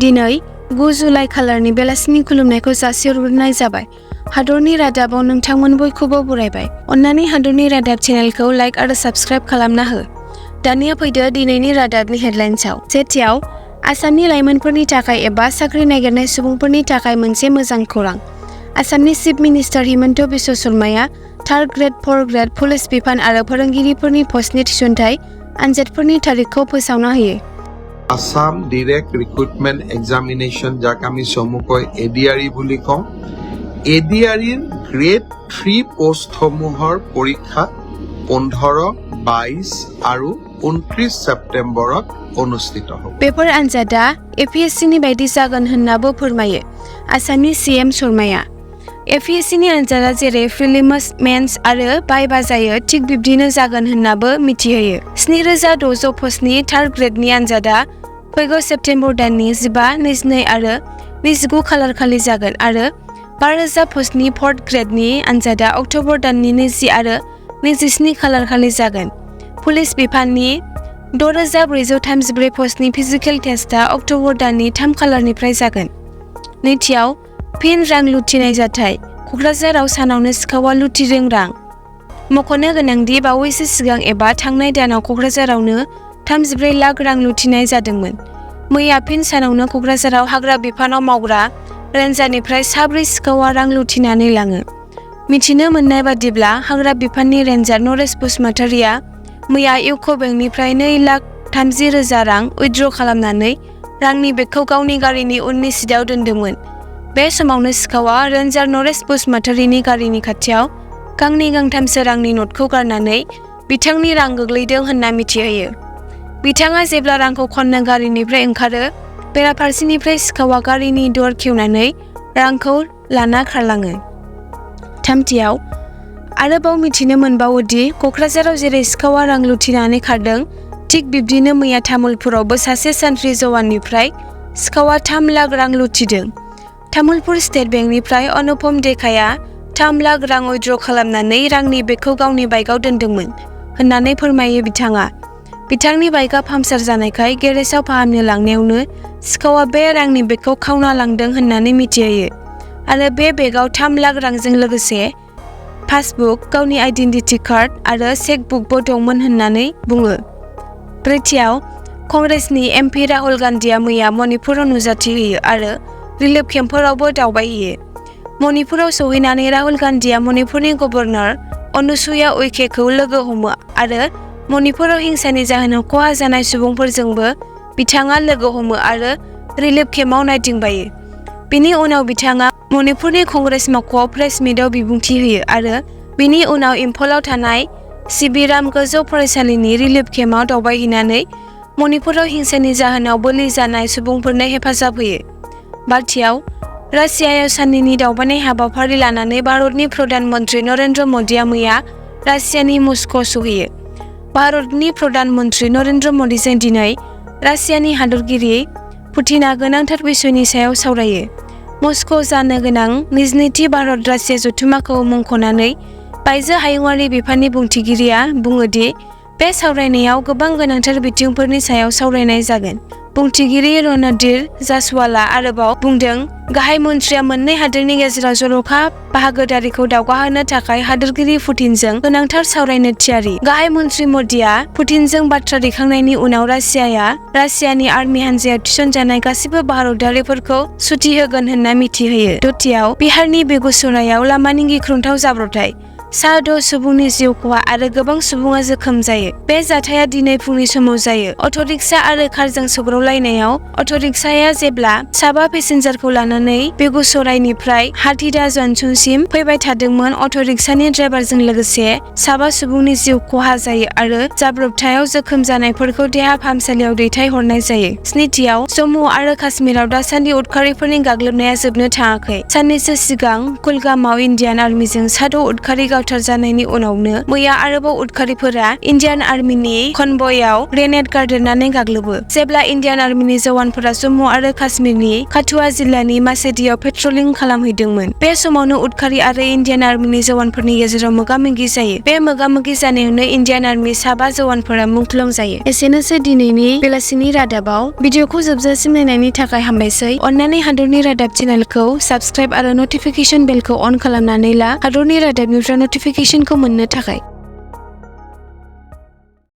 दिनै 9 जुलाइ खालारनि बेलासिनि खुलुमनायखौ जासिहरग्रोनाय जाबाय। हादरनि रादाबाव नोंथांमोन बयखौबो बरायबाय। अन्नानै हादरनि रादाब चेनेलखौ लाइक आरो साबस्क्राइब खालामना हो। दानिया फैदो दिनैनि रादाबनि हेडलाइन्सआव। सेथियाव आसामनि लाइमोनफोरनि थाखाय एबा साख्रि नागिरनाय सुबुंफोरनि थाखाय मोनसे मोजां खौरां। आसामनि चिफ मिनिस्टार हिमन्त बिश्व शर्माया 3rd grade 4th grade police बिफान आरो फोरोंगिरिफोरनि पस्टनि थिसनथाइ आनजादफोरनि तारिखखौ फोसावना होयो। आसाम डाइरेक्ट रिक्रुटमेंट एग्जामिनेशन जाक आमी चमुকৈ ADRE বুলি কওঁ। ADREৰ গ্ৰেড 3 পোষ্টসমূহৰ পৰীক্ষা 15, 22 আৰু 29 सेप्टेम्बरत অনুষ্ঠিত হ'ব। पेपर आनजादा APSCनि बायदि जागोन होननाबो फोरमायो आसामनि CM शर्माया। APSCनि आनजादा जेरै प्रिलिम्स, मेन्स आरो भाइभा जायो थिग बिब्दिनो जागोन होननाबो मिथिहोयो। 7600 पस्टनि 3rd ग्रेडनि आनजादा फैगौ सेप्तेम्बर दाननि 15, 22 आरो 29 खालार खालि जागोन आरो 5000 पस्टनि 4th ग्रेडनि आनजादा अक्ट'बर दाननि 20 आरो 27 खालार खालि जागोन। पुलिस बिफाननि 6434 पस्टनि फिजिकेल टेस्टआ अक्ट'बर दाननि 3 खालारनिफ्राय जागोन। नैथियाव फिन रां लुथिनाय जाथाय। क'क्राझाराव सानावनो सिखावा लुथिदों रां। मख'नो गोनांदि बावैसो सिगां एबा थांनाय दानाव क'क्राझारावनो 34 लाख रां लुथिनाय जादोंमोन। मैया फिन सानावनो क'क्राझाराव हाग्रा बिफानाव मावग्रा रेन्जारनिफ्राय 4 सिखावा रां लुथिनानै लाङो। मिथिनो मोननाय बादिब्ला हाग्रा बिफाननि रेन्जार नरेश बसुमतारिया मैया इउक' बेंकनिफ्राय 2,30,000 रां उइथड्र' खालामनानै रांनि बेगखौ गावनि गारिनि उननि सिटआव दोनदोंमोन। बे समावनो सिखावा रेन्जार नरेश बसुमतारिनि गारिनि खाथियाव गांनै गांथामसो रांनि नटखौ गारनानै बिथांनि रां गोग्लैदों होनना मिथिहोयो। बिथाङा जेब्ला रांखौ खननो गारिनिफ्राय ओंखारो बेराफारसेनिफ्राय सिखावा गारिनि दर खेवनानै रांखौ लाना खारलाङो। थामथियाव आरोबाव मिथिनो मोनबावोदि क'क्राझाराव जेरै सिखावा रां लुथिनानै खारदों थिग बिब्दिनो मैया तामुलपुरावबो सासे सान्थ्रि जवाननिफ्राय सिखावा 3 लाख रां लुथिदों। तामुलपुर स्टेट बेंकनिफ्राय अनुपम देकाया 3 लाख रां उइथड्र' खालामनानै रांनि बेगखौ गावनि बाइकआव दोनदोंमोन होननानै फोरमायो बिथाङा। बिथांनि बाइकआ पाम्पसार जानायखाय गेरेजाव फाहामनो लांनायावनो सिखावा बे रांनि बेगखौ खावना लांदों होननानै मिथिहोयो आरो बे बेगआव 3 लाख रांजों लोगोसे पासबुक, गावनि आइडेन्टिटि कार्ड आरो चेकबुकबो दंमोन होननानै बुङो। ब्रैथियाव कंग्रेसनि MP राहुल गान्धीया मैया मणिपुराव नुजाथिहोयो आरो रिलिफ केम्पफोरावबो दावबायहैयो। मणिपुराव सौहैनानै राहुल गान्धीया मणिपुरनि गभर्नर अनुसुया उइकेखौ लोगो हमो आरो मणिपुराव हिंसानि जाहोनाव खहा जानाय सुबुंफोरजोंबो बिथाङा लोगो हमो आरो रिलिफ केम्पआव नायदिंबायो। बिनि उनाव बिथाङा मणिपुरनि कंग्रेस मावख'आव प्रेस मिटआव बिबुंथि होयो आरो बिनि उनाव इम्फलाव थानाय सिबिराम गोजौ फरायसालिनि रिलिफ केम्पआव दावबायहैनानै मणिपुराव हिंसानि जाहोनाव बोलि जानाय सुबुंफोरनो हेफाजाब होयो। बाथियाव रासियायाव साननैनि दावबायनाय हाबाफारि लानानै भारतनि प्रधान मन्त्रि नरेन्द्र मदिया मैया रासियानि मस्क' सौहैयो। भारतनि प्रधान मन्त्रि नरेन्द्र मदिजों दिनै रासियानि हादरगिरि पुतिनआ गोनांथार बिसयनि सायाव सावरायो। मस्क' जानो गोनां 22थि भारत रासिया जथुम्माखौ मुंख'नानै बायजो हायुंआरि बिफाननि बुंथिगिरिया बुङोदि बे सावरायनायाव गोबां गोनांथार बिथिंफोरनि सायाव सावरायनाय जागोन। बुंथिगिरि रणधीर जासवालआ आरोबाव बुंदों गाहाय मन्थ्रिया मोननै हादोरनि गेजेराव जर'खा बाहागोदारिखौ दावगाहोनो थाखाय हादोरगिरि पुतिनजों गोनांथार सावरायनो थियारि। गाहाय मन्थ्रि मदिया पुतिनजों बाथ्रा दैखांनायनि उनाव रासियानि आर्मि हान्जायाव थिसनजानाय गासिबो भारतारिफोरखौ सुथि होगोन होनना मिथिहोयो। दथियाव बिहारनि बेगुसरायाव लामानि गिख्रंथाव जाब्रबथाय। 6 सुबुंनि जिउ खहा आरो गोबां सुबुङा जोखोम जायो। बे जाथाया दिनै फुंनि समाव जायो। अट'रिक्सा आरो कारजों सौग्रावलायनायाव अट'रिक्साया जेब्ला 7 पेसेन्जारखौ लानानै बेगुसरायनिफ्राय हाथिदा जंक्शनसिम फैबाय थादोंमोन अट'रिक्सानि ड्राइभारजों लोगोसे 7 सुबुंनि जिउ खहा जायो आरो जाब्रबथायाव जोखोम जानायफोरखौ देहा फाहामसालियाव दैथायहरनाय जायो। स्निथियाव जम्मु आरो काश्मीराव दासान्दि उदखारिफोरनि गाग्लोबनाया जोबनो थाङाखै। साननैसो सिगां कुलगामाव इन्डियान आर्मिजों 6 उदखारि गावथारजानायनि उनावनो मैया आरोबाव उदखारिफोरा इन्डियान आर्मिनि कनभयआव ग्रेनेड गारदेरनानै गाग्लोबो। जेब्ला इन्डियान आर्मिनि जवानफोरा जम्मु आरो काश्मीरनि काठुआ जिल्लानि मासेदियाव पेट्रलिं खालामहैदोंमोन। बे समावनो उदखारि आरो इन्डियान आर्मिनि जवानफोरनि गेजेराव मोगा-मोगि जायो। बे मोगा-मोगि जानायावनो इन्डियान आर्मि 7 जवानफोरा मुंख्लं जायो। एसेनोसै दिनैनि बेलासिनि रादाबाव। भिडिअखौ जोबजासिम नायनायनि थाखाय हामबायसै। अन्नानै हादरनि रादाब चेनेलखौ साबस्क्राइब आरो नटिफिकेशन बेलखौ अन खालामनानै ला हादरनि रादाबनिफ्राय नटिफिकेशनखौ मोननो थाखाय।